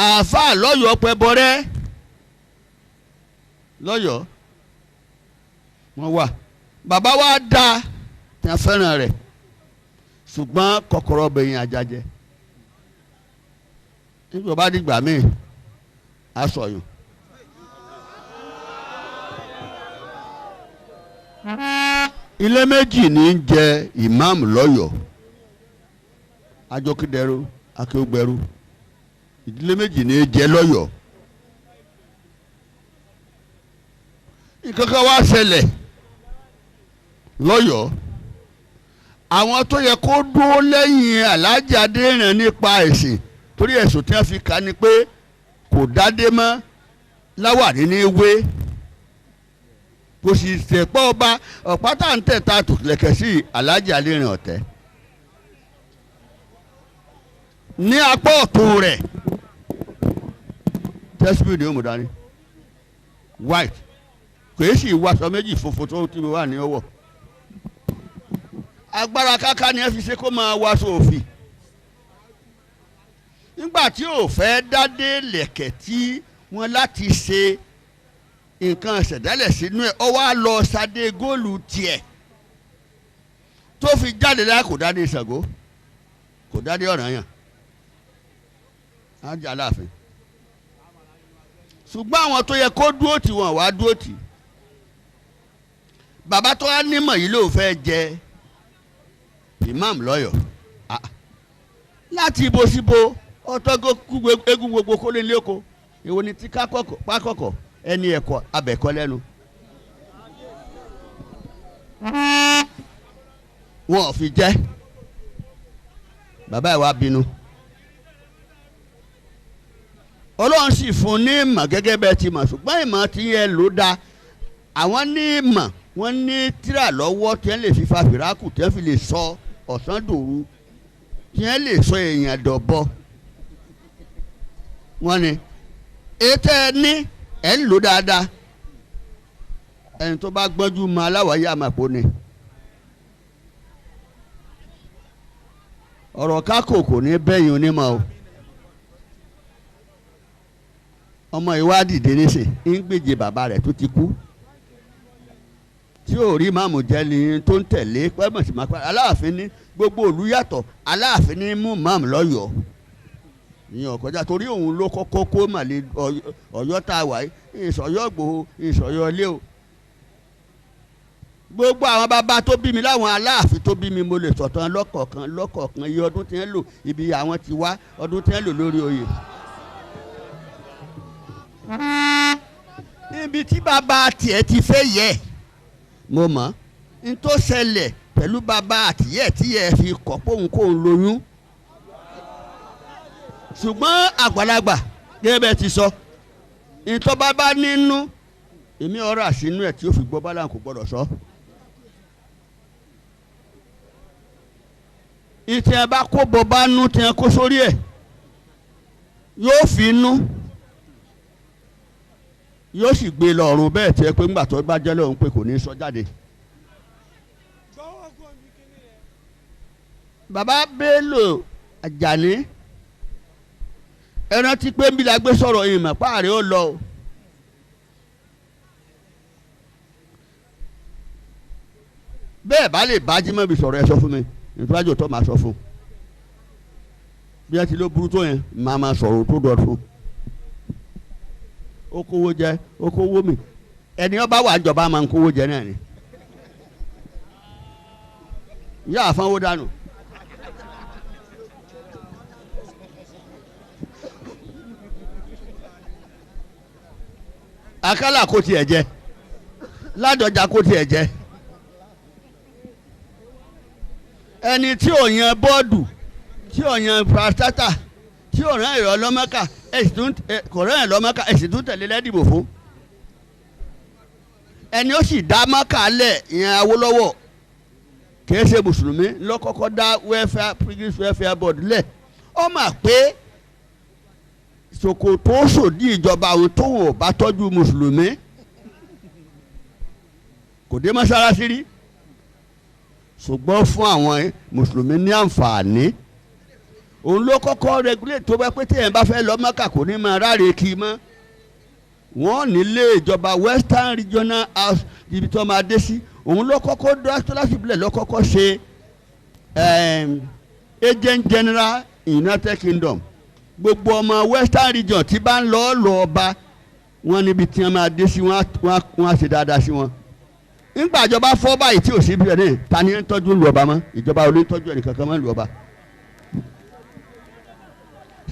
Àáfàá lọ́yọ̀ọ́ pẹ́ bọ́rẹ́ lọ́yọ̀ọ́ wọ́n wà, bàbá wa dá tí wọ́n fẹ́ràn rẹ̀, ṣùgbọ́n kọ́kọ́rọ́ bẹ̀yìn ajajẹ. Nígbà bá dìgbà míì á sọ̀yún. Ilé méjì ní í jẹ ìmáàmù lọ́yọ̀ọ́, Ajókídẹrú, Akéwúgbẹrú. Ìdílé méjì ní í jẹ lọ́yọ̀ọ́. Nǹkan kan wá ṣẹlẹ̀ lọ́yọ̀ọ́, àwọn tó yẹ kó dúró lẹ́yìn Alhaji Adéríran nípa ẹ̀sìn, torí ẹ̀sùn tí wọ́n fi kà ni pé kò dádé mọ́ láwàní ní wé, kò sì tẹ̀pọ̀ ọba ọ̀pá tá à ń tẹ̀ ta tòlẹ̀kẹ̀ sí Alhaji Adéríran ọ̀tẹ̀. Ní apá ọ̀tún rẹ̀ tẹ́síbì ni ó mú dání white, kò é sì wàṣọ méjì funfun tó ti wà ní ọwọ́. Agbára káká ni ẹ fi ṣe kó máa wàṣọ òfì. Nígbà tí ò fẹ́ dádé lẹ̀kẹ̀ tí wọ́n láti ṣe nǹkan ṣẹ̀dálẹ̀ sínú ẹ̀, ọ wá lọ sadé góòlù tiẹ̀ tó fi jáde láì kò dádé Ṣàngó, kò dádé Ọ̀rànyàn, á jẹ́ Aláàfin. Ṣùgbọ́n àwọn tó yẹ kó dúró tì wọ́n wá dúró tì. Bàbá tó wá nímọ̀ yìí ló fẹ́ jẹ imam lọ́yọ̀ọ́ láti ibo síbo, ọtọ́ egun gbogbo kó lé lẹ́kọ̀ọ́, èwo ni tí pákọ̀kọ̀ ẹni ẹ̀kọ́ abẹ́kọ́ lẹ́nu. Wọn ò fi jẹ́. Bàbá ẹ̀ wá bínú. Ọlọ́run sì fún ní ìmọ̀ gẹ́gẹ́ bẹ́ẹ̀ ti mọ̀, ṣùgbọ́n ìmọ̀ tí yẹn ló da. Àwọn ní ìmọ̀, wọ́n ní tírà lọ́wọ́ tí wọ́n lè fi fa fìrákù, tí wọ́n fi lè sọ ọ̀sán dòru, tí wọ́n lè sọ èèyàn dọ̀bọ. Wọ́n ní ètò ẹ ní ẹ̀ ń lò dáadáa. Ẹni tó bá gbọ́njú mọ aláwáyé àmàpọ̀ ni. Ọ̀rọ̀ kákò kò ní bẹ́yìn onímọ̀ o. Ọmọ ìwádìí dé nísìn ń gbèjè bàbá rẹ̀ tó ti kú, tí ò rí máàmù jẹ́ ni tó ń tẹ̀lé pẹ́mọ̀ sí máa pa. Aláàfin ní gbogbo ìlú yàtọ̀, Aláàfin ní mú máàmù lọ́yọ̀ọ́ ìyẹn ọ̀kọ́jà, torí òun ló kọ́kọ́ kó màlẹ́ Ọ̀yọ́ tá a wà yìí, ìsọ̀yọ́ Ìgbòho, ìsọ̀yọ́ ilé o. Gbogbo àwọn bàbá tó bí mi láwọn Aláàfin tó bí mi, mo lè sọ̀tàn lọ́kọ̀ọ̀kan lọ́kọ̀ọ̀kan iye ọdún tí ń lò, ibi àwọn ti wá, ọdún tí ń lò lórí oyè. Ibi tí bàbá tiẹ̀ ti fẹ́ yẹ mo mọ̀ n tó ṣẹlẹ̀ pẹ̀lú bàbá àtìyẹ́ tí yẹ fi kọ̀ póun kóun lóyún. Ṣùgbọ́n àgbàlagbà gẹ́gẹ́ bẹ́ẹ̀ ti sọ, ìtọ́ bàbá nínú èmi ọ̀rọ̀ àṣínú ẹ̀ tí ó fi gbọ́ bá láǹkó gbọ́dọ̀ sọ. Ìtì ẹ bá kó bọ̀ bá nú tí ẹ kó sórí ẹ̀ yóò fi nú, yóò sì gbé lọ ọ̀run bẹ́ẹ̀ tí ẹ pé ńgbà tó bá jẹ́ lóhun pé kò ní sọ jáde. Bàbá Bello Àjàní, ẹ rántí pé nbí la gbé sọ̀rọ̀ ìmọ̀ páàrí ó lọ o. Bẹ́ẹ̀ bá lè bá Jímọ̀bí sọ̀rọ̀ ẹ sọ fún mi, ìtúwájú tó máa sọ fún un. Bí ẹ ti ló burú tó yẹn, máa máa sọ̀rọ̀ tó dọ̀ fún un. Ó kówó jẹ, ó kówó mi. Ẹni ọba wà níjọba máa ń kówó jẹ náà ni. Yá àfọwọ́ dànù. Akálà kò tiẹ̀ jẹ, Ládọjà kò tiẹ̀ jẹ. Ẹni tí ò yan bọ́ọ̀dù, tí ò yan pàṣátà, tí ò rán ìrọ̀ lọ́mọ́kà, kò rán ìrọ̀ lọ́mọ́kà, ẹ sì tún tẹ̀lé lẹ́dìbò fún. Ẹni ó sì dá mọ́kà lẹ̀ ìyẹn Awólọ́wọ̀, kìí ṣe mùsùlùmí lọ́kọ́kọ́ dá welfare Pilgrims Welfare Board lẹ̀. Ó mà pé ṣòkòtò sòdí ìjọba àwọn tóun ò bá tọ́jú mùsùlùmí kò dé mọ́ṣáláṣí rí, ṣùgbọ́n fún àwọn mùsùlùmí ní àǹfààní. Òun ló kọ́kọ́ regulate tó bá pé téèyàn bá fẹ́ lọ Mọ́kà kò ní máa ráre kí mọ́. Wọ́n nílé ìjọba Western Regional House ibi tó máa dé sí. Òun ló kọ́kọ́ dọ́lásìbílẹ̀ ló kọ́kọ́ ṣe agent general in United Kingdom. Gbogbo ọmọ Western Region tí bá ń lọ lọ ọba wọn níbi tí wọ́n máa dé sí, wọ́n á ṣe dáadáa sí wọn. Nígbà ìjọba fọ́ báyìí tí ò sí bíi ẹni ta ni ń tọ́jú lu ọba mọ́, ìjọba ò ní tọ́jú ẹnì kankan mọ́ lu ọba.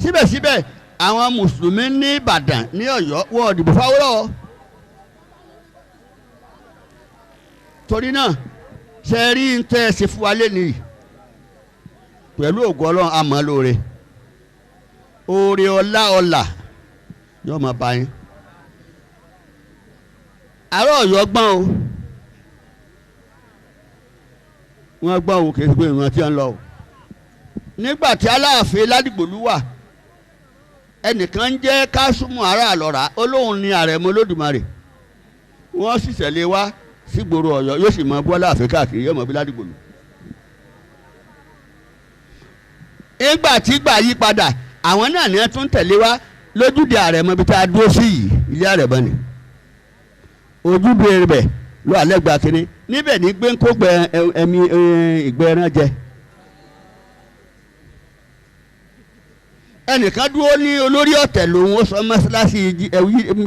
Síbẹ̀síbẹ̀ àwọn mùsùlùmí ní Ìbàdàn ní Ọ̀yọ́ wọ́n ò dìbò fáwọ́rọ́. Torí náà ṣe rí ń tẹ́ ẹ ṣe fún wa lẹ́nu yìí pẹ̀lú ògo Ọlọ́run àmọ́ lóore oore ọlá ọlà yóò máa bá yín. Àárọ̀ Ọ̀yọ́ gbọ́n o, wọ́n gbọ́n o, kì í ṣe pé ìran tí wọ́n lọ o. Nígbà tí Aláàfin Ládìgbòlú wà, ẹnìkan ń jẹ́ Kásùmù ará Àlọ́rà, olóhùn ni Àrẹ̀mọ Olódùmarè. Wọ́n sì tẹ̀lé wá sígboro Ọ̀yọ́, yóò sì mọ bú Aláàfin káàkiri, yóò mọ bí Ládìgbòlú. Nígbà tí gbà yí padà, àwọn náà ni wọ́n tún tẹ̀lé wá lójúde Àrẹ̀mọ ibi tá a dúró sí yìí, ilé Àrẹ̀mọ ni. Ojúde rẹ̀ ló alẹ́ gba kínní níbẹ̀ ní gbẹ́ńkógbẹ ẹ̀mí ìgbẹ́ ẹran jẹ. Ẹnìkan dúró ní olórí ọ̀tẹ̀ lòun ó sọ mọ́ṣáláṣí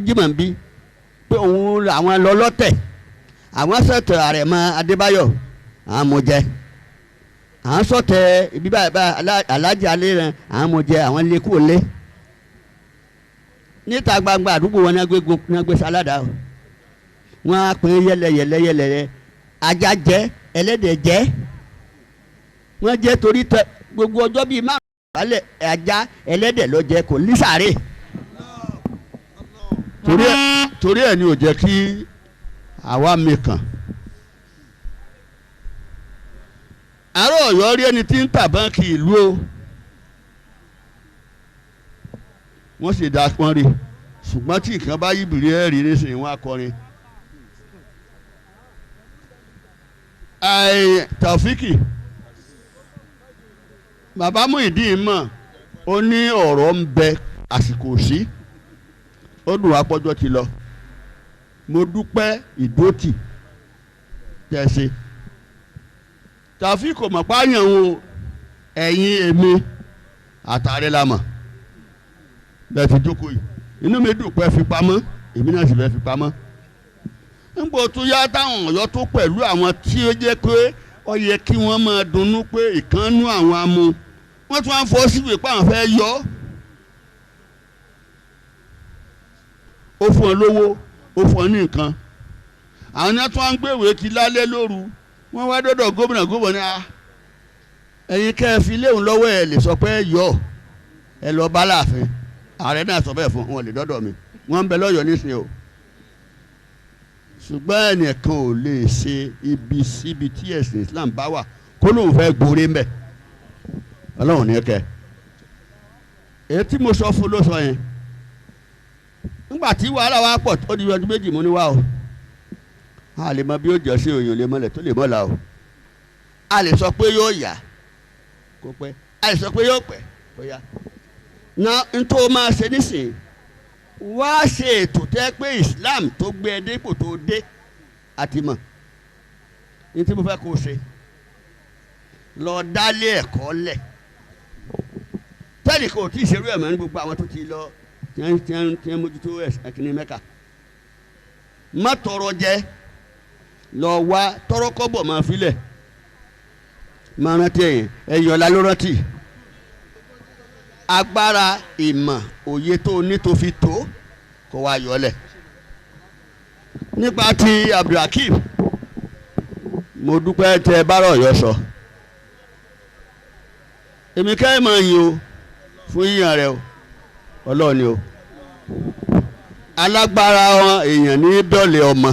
Jímọ̀bí pé òun làwọn lọ lọ́tẹ̀, àwọn sọ̀tẹ̀ Àrẹ̀mọ Adébáyọ̀ àwọn mọ̀ jẹ, àwọn sọ̀tẹ̀ ibi báyìí Alájà alẹ́ rẹ̀ àwọn mọ̀ jẹ, àwọn lé kúrò lé níta gbangba àdúgbò wọn ní agbé sáládà o. Wọ́n á pín yẹlẹyẹlẹ yẹlẹyẹ, ajá jẹ, ẹlẹ́dẹ̀ jẹ, wọ́n jẹ torí tẹ gbogbo ọjọ́ bíi márùn-ún balẹ̀ ajá ẹlẹ́dẹ̀ ló jẹ, kò ní sàárè. Torí ẹ̀ ni ò jẹ́ kí àwa mi kàn. Àárọ̀ Ọ̀yọ́ rí ẹni tí ń tà báńkì ìlú o, wọ́n sì dá pọ́n rí, ṣùgbọ́n tí nǹkan bá yí bìrì ẹ̀ rí nísìnyí wọ́n á kọrin. Àì Tàfíkì bàbá Muyideen mọ̀, ó ní ọ̀rọ̀ ń bẹ àsìkò sí, ó dùn wá pọ́jọ́ ti lọ. Mo dúpẹ́ ìdótì tẹ̀sí. Tàfíkì mọ̀ páyàn o, ẹ̀yin èmi àtàrẹ la mọ̀ bẹ́ẹ̀ ti jókòó yìí. Inú mi dùn pé fi pamọ́, èmi náà sì fẹ́ fi pamọ́. Ńgbò tó yá táwọn Ọ̀yọ́ tó pẹ̀lú àwọn tí ó jẹ́ pé ó yẹ kí wọ́n máa dunnú pé ìkànnú àwọn amú, wọ́n tún wá ń fọ́ síwèé pé àwọn fẹ́ yọ ọ́. Ó fún ọ lówó, ó fún ọ ní nǹkan. Àwọn náà tún wá ń gbèwé kí lálẹ́ lóru, wọ́n wá dọ́dọ̀ gómìnà, gómìnà ní a ẹ̀yin kẹ́ ẹ fi léwu lọ́wọ́ ẹ lè sọ pé yọ ẹ lọ bá láàfin. Ààrẹ náà sọ bẹ́ẹ̀ fún wọn, lè dọ́dọ̀ mi, wọ́n ń bẹ lọ́yọ̀ọ́ nísìnyí o. Ṣùgbọ́n ẹnìkan ò lè ṣe ibi síbi tí ẹ̀sìn Islam bá wà kó lóun fẹ́ gbórí mbẹ̀, Ọlọ́run ní kẹ́. Èyí tí mo sọ fún ló sọ yẹn. Nígbà tí wàhálà wa pọ̀ ó di ọdún méjì mú ní wá o, a lè mọ bí ó jọ sí òyìn lè mọlẹ̀ tó lè mọ́la o. A lè sọ pé yóò yá kó pẹ́, a lè sọ pé yóò pẹ́ kó yá. Na n tó máa ṣe nísìnyí, wá ṣe ètò tẹ́ pé Islam tó gbé ẹ dépò tó dé àti mọ̀ ní tí mo fẹ́ kó o ṣe, lọ dálé ẹ̀kọ́ lẹ̀. Tẹ́lẹ̀ kò tí ì ṣerú ẹ̀ mọ́ ní gbogbo àwọn tó ti lọ tí wọ́n mójútó ẹ̀kíní Mẹ́kà. Má tọrọ jẹ, lọ wá tọrọ kọ́bọ̀ máa filẹ̀, máa rántí ẹ̀yìn ẹ̀yìn ọ̀la ló rántí. Agbára ìmọ̀ òye tó ní tó fi tó kó wá yọlẹ̀. Nípa ti Abdulhakeem, mo dúpẹ́ tẹ bárọ̀ Ọ̀yọ́ sọ. Èmi ká ẹ̀ máa yin o fún yíyan rẹ o, Ọlọ́run ni o. Alágbára wọn èèyàn ní dọ́lẹ̀ ọmọ.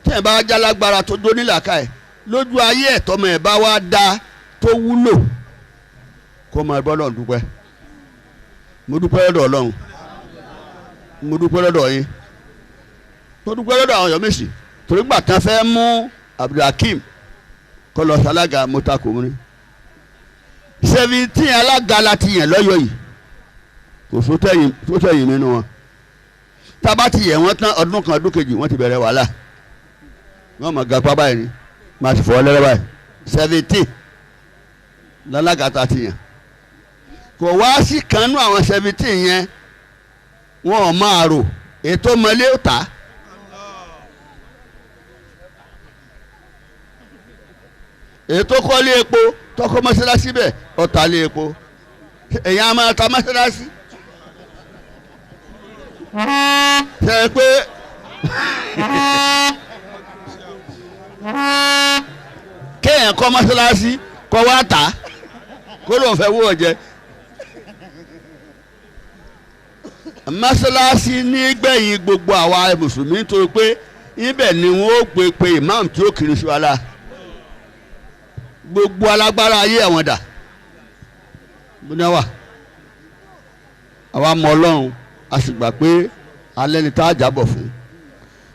Tí ẹ̀ bá jálágbára tó dó nílàkà ẹ̀ lójú ayé ẹ̀ tọmọ ẹ̀ bá wá dá tó wúlò, kó máa bọ́ lọ́run dúpẹ́. Mo dúpẹ́ lọ́dọ̀ Ọlọ́run, mo dúpẹ́ lọ́dọ̀ yín, mo dúpẹ́ lọ́dọ̀ àwọn Ọ̀yọ́mèsì, torí gbà tán fẹ́ mú Abdulhakeem kó lọ sálága, mo ta kò mú ni. 17 alága la ti yàn lọ́yọ̀ yìí, kò sótẹ́yìn nínú wọn. Tá bá ti yẹ̀ wọ́n tán ọdún kan ọdún kejì wọ́n ti bẹ̀rẹ̀ wàhálà, wọ́n mọ̀ gapá báyìí ni màá sì fọ́ lẹ́rẹ́ báyìí. 17 lálága ta ti yàn, kò wá sí kanú àwọn 17 yẹn, wọn ò máa rò ètò ọmọlé ó ta. Ètò kọ́lé epo tọkọ mọ́ṣáláṣí bẹ́ẹ̀ ọ̀tá lé epo, èyàn á máa ta mọ́ṣáláṣí. Ṣe é pé kéèyàn kọ́ mọ́ṣáláṣí kọ́ wá tà kó lóun fẹ́ wó ọ̀jẹ̀. Mọ́ṣáláṣí nígbẹ̀yìn gbogbo àwa mùsùlùmí, nítorí pé ibẹ̀ ni wọ́n ó pe pe imam tí ó kiri sí wa la. Gbogbo alágbára ayé àwọn dà gbóná wà. Àwa mọ Ọlọ́run, a sì gbà pé alẹ́ ni tá a jábọ̀ fún.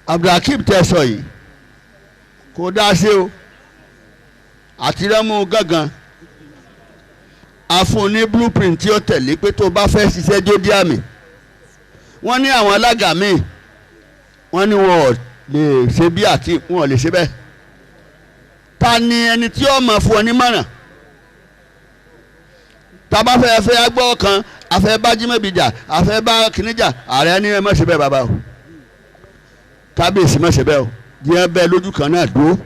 Abdulhakeem tẹ́ sọ yìí kò dáa sí o, àti rẹ́mú gángan a fún ní blueprint tí ó tẹ̀lé pé tó o bá fẹ́ ṣiṣẹ́ jódí àmì. Wọ́n ní àwọn alága míì, wọ́n ní wọn ò lè ṣe bí àti wọn ò lè ṣe bẹ́ẹ̀. Ta ni ẹni tí ó máa fún ọ nímọ̀ràn? Tá bá fẹ́ fẹ́ agbọ́ kan, afẹ́ bá Jímọ̀bí jà, afẹ́ bá kìnní jà, ààrẹ ní ẹ má ṣe bẹ́ẹ̀ bàbá o, kábíyèsí má ṣe bẹ́ẹ̀ o, jẹ́ bẹ́ẹ̀ lójú kan náà dúró.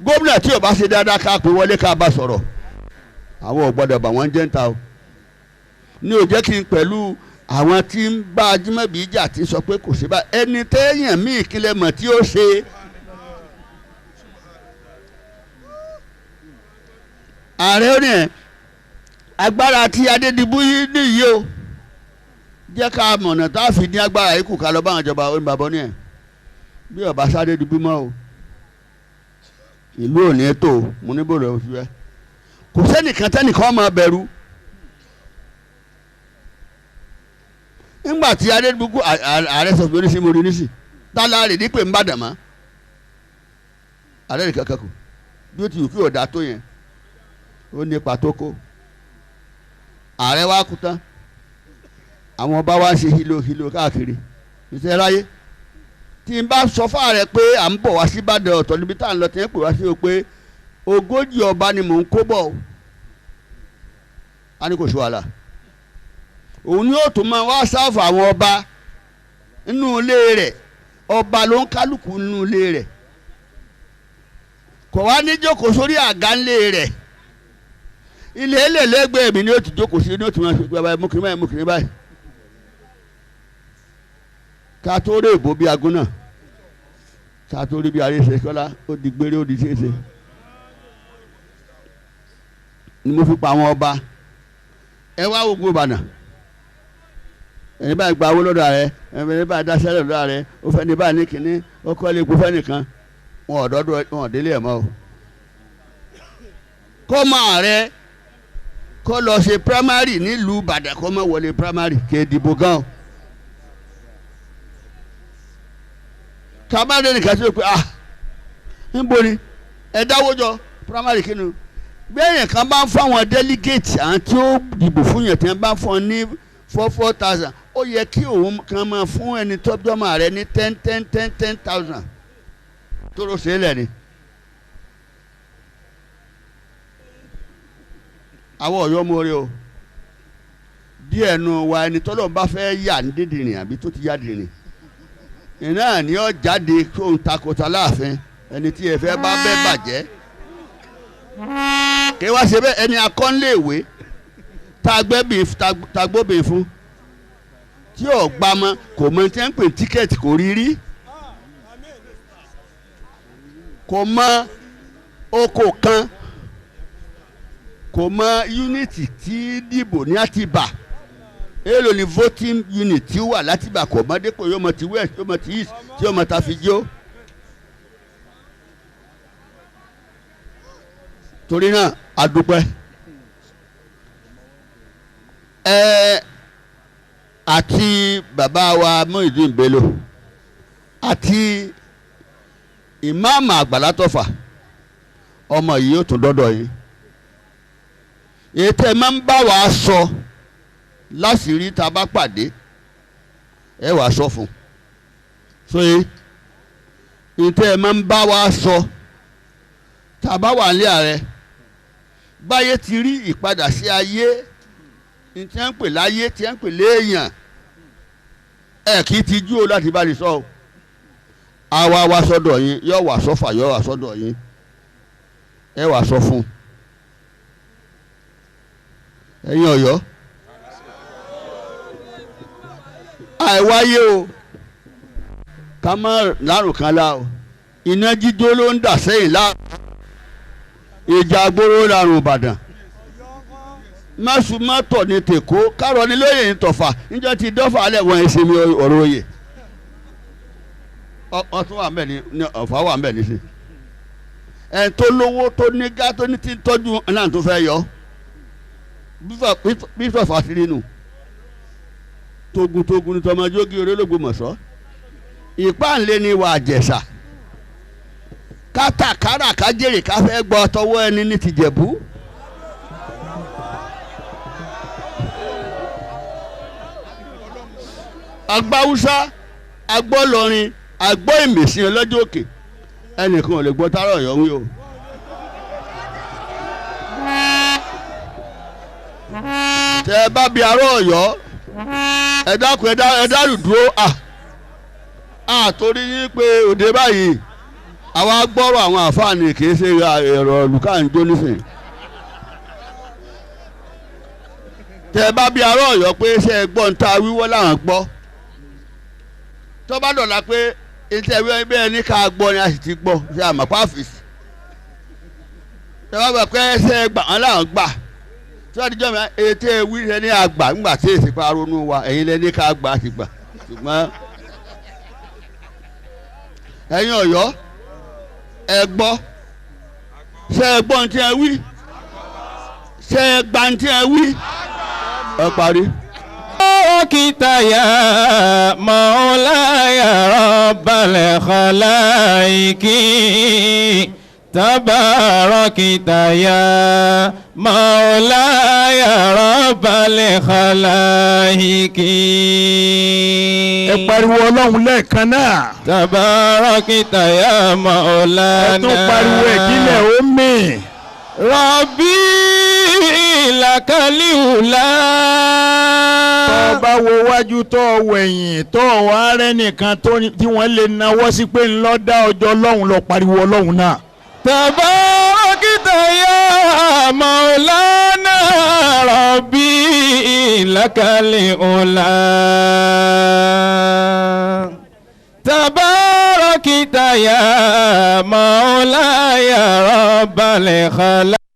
Gómìnà tí ò bá ṣe dáadáa ká pè wọlé ká bá sọ̀rọ̀, àwọn ò gbọ́dọ̀ bà wọ́n jẹ́ ń ta o. Ní ò jẹ́ kí n pẹ̀lú àwọn tí ń bá Jímọ̀bí jà ti sọ pé kò sí bá ẹni téèyàn míì kílẹ̀ mọ̀ tí ó ṣe. Ààrẹ ó ní ẹ agbára tí Adédìbú nìyí o, Jẹ́ ká mọ̀nà tá a fi ní agbára yìí kù ká lọ bá àwọn ìjọba oníbàbọ̀ ní ẹ̀ bí ọba sáré dubí mọ́ o ìlú ò ní tó mo ní bòrò oṣù rẹ kò sẹ́nìkan tẹ́nìkan máa bẹ̀rù. Nígbà tí Adédùbúkú ààrẹ sọ fún mi oníṣìí mo rí níṣì tálá rè ní pé ń bá dàmá ààrẹ nìkan kan kù bí ó ti wù kí ọ̀dà tó yẹn ó nípa tó kó ààrẹ wa kú tán àwọn ọba wa ń ṣe hílòhílò káàkiri ìṣe ráyé tí n bá sọ fáàrẹ pé à ń bọ̀ wá sí Ìbàdàn ọ̀tọ̀ níbi tá à ń lọ tí ń pè wá sí o pé 40 ọba ni mò ń kó bọ̀ o a ní kò sí wàhálà òun ni ó tún máa wá sáfù àwọn ọba nínú ilé rẹ̀ ọba ló ń kálukú nínú ilé rẹ̀ kò wá ní jókòó sórí àga ńlé rẹ̀ ilé ẹlẹ́lẹ́gbẹ̀ẹ́ mi ni ó ti jókòó sí ni ó ti máa ṣe báyìí mú kiri báyìí mú kiri báyìí ká tó rí èbó bí agún náà ká tó rí bí aréṣe kọ́lá ó di gbére ó di ṣeéṣe ni mo fi pa àwọn ọba ẹ wá ogun Ìbàdàn ẹni báyìí gba owó lọ́dọ̀ rẹ ẹni báyìí dáṣẹ́ lọ́dọ̀ rẹ ó fẹ́ ní báyìí ní kínní ó kọ́ lé epo fẹ́ nìkan wọn ò dọ́dọ̀ wọn ò délé ẹ̀ mọ́ o. Kó máa rẹ kó lọ ṣe primary nílùú Ìbàdàn kó má wọlé primary kè é dìbò gan o. Kábàdé nìkan sí pé ah níbo ni ẹ dáwó jọ primary kí ni bẹ́ẹ̀ kan bá ń fáwọn delegate àwọn tí ó dìbò fún yẹn tí wọ́n bá fún ọ ní 4,000 ó yẹ kí òun kan máa fún ẹni tọ́jọ́mọ́ rẹ ní 10 10 10 10,000 tó ló ṣe é lẹ̀ ni. Àwọn Ọ̀yọ́ mọ́re o díẹ̀ nu wa ẹni tọ́lọ́ bá fẹ́ yà ní dídìrín àbí tó ti yá dìrín iná ni ó jáde tó ń takòtà láàfin ẹni tí ẹ fẹ́ bá bẹ́ẹ̀ bàjẹ́ kí wá ṣe bẹ́ẹ̀ ẹni akọ́nléèwé tagbóbìn fún tí ò gbà mọ́ kò mọ tí wọ́n ń pè tíkẹ́ẹ̀tì kò rí rí kò mọ oko kan kò mọ yúnítì tí dìbò ní Àtìbà èlò ní voting unit tí wà látìbà kò mọ dépò yóò mọ ti west yóò mọ ti east tí yóò mọ ta fi jó. Torí náà a dúpẹ́ ẹ àti bàbá wa Muyideen Bello àti ìmáàmù Àgbàlá Tọ́fà ọmọ yìí yóò tún dọ́dọ̀ yìí ètò ẹ̀ máa ń bá wa sọ láṣìírí tá a bá pàdé ẹ wàá sọ fún sóye ètò ẹ̀ máa ń bá wa sọ tá a bá wà ní ààrẹ báyé ti rí ìpadà sí ayé tí wọ́n ń pè láyé tí wọ́n ń pè léèyàn ẹ kì í ti jú o láti bá ní sọ o àwa wá sọ́dọ̀ yín yóò wá sọ́fà yóò wá sọ́dọ̀ yín ẹ wá sọ fún ẹ̀yin Ọ̀yọ́ àìwáyé o ká má lárùn kan lá o iná jíjó ló ń dà sẹ́yìn lá ìjà agbóró lárùn Ìbàdàn mẹ́sùmọ́tò ní tèkó kárọ̀ ní lóye ní tọ̀fà níjọ́ ti dọ́fà alẹ́ wọn ẹ̀sìn mi ọ̀rọ̀ oyè ọtún wà mbẹ ní ọ̀fà wà mbẹ nísìn ẹ̀ tó lówó tó ní gá tó ní ti tọ́jú náà tó fẹ́ yọ bí fàfà sí nínú togun-togun ní tọmọdé orélógbòmọ̀ṣọ́ ìpáǹlẹ̀ ni wà àjẹsà kátàkárà kájèrè káfẹ́ gbọ́ tọwọ́ ẹni ní tìjẹ̀bú. Agbáwúsá agbọ́lọrin agbọ́ ìmẹ̀sìn ọlọ́jọ́ òkè ẹnìkan ò lè gbọ́ tárọ̀ Ọ̀yọ́ wí o. Tẹ ẹ bá bi ará Ọ̀yọ́ ẹ dákun ẹ dárù dúró à à torí yín pé òde báyìí àwa gbọ́rọ̀ àwọn àfáàní kì í ṣe ẹ̀rọ olùkànjó nísìnyí. Tẹ ẹ bá bi ará Ọ̀yọ́ pé ṣé ẹ gbọ́ ń ta wíwọ́ làwọn gbọ́ tó bá dọ̀la pé iṣẹ́ wíwọ́ bẹ́ẹ̀ ní ká gbọ́ ni a sì ti gbọ́ ṣe àmọ́ pàfìsì tẹ bá gbà pé ṣé ẹ gbà wọn làwọn gbà Tí wọ́n ti jọ́ mi ètò ewì rẹ ní àgbà ńgbà tí èsì pa ronú wa ẹ̀yin lẹ ní ká gbà ti gbà ṣùgbọ́n ẹ̀yin Ọ̀yọ́ ẹ gbọ́ ṣé ẹ gbọ́ ní tí ẹ wí ṣé ẹ gbà ní tí ẹ wí ẹ parí. باركت يا مولاي رب الخلائق تباركت يا مولاي رب الخلائق Ẹ pariwo Ọlọ́run lẹ́ẹ̀kan náà. تباركت يا Ẹ مولانا tún pariwo ẹ̀kílẹ̀ ó mì. ربي لك الأولى Tó bá wo wájú tó wẹ̀yìn tó wà rẹ́ nìkan tí wọ́n lè nawọ́ sí pé ńlọ dá ọjọ́ Ọlọ́run lọ pariwo Ọlọ́run náà. تباركت يا مولانا ربي لك الأولى تباركت يا مولاي رب الخلائق.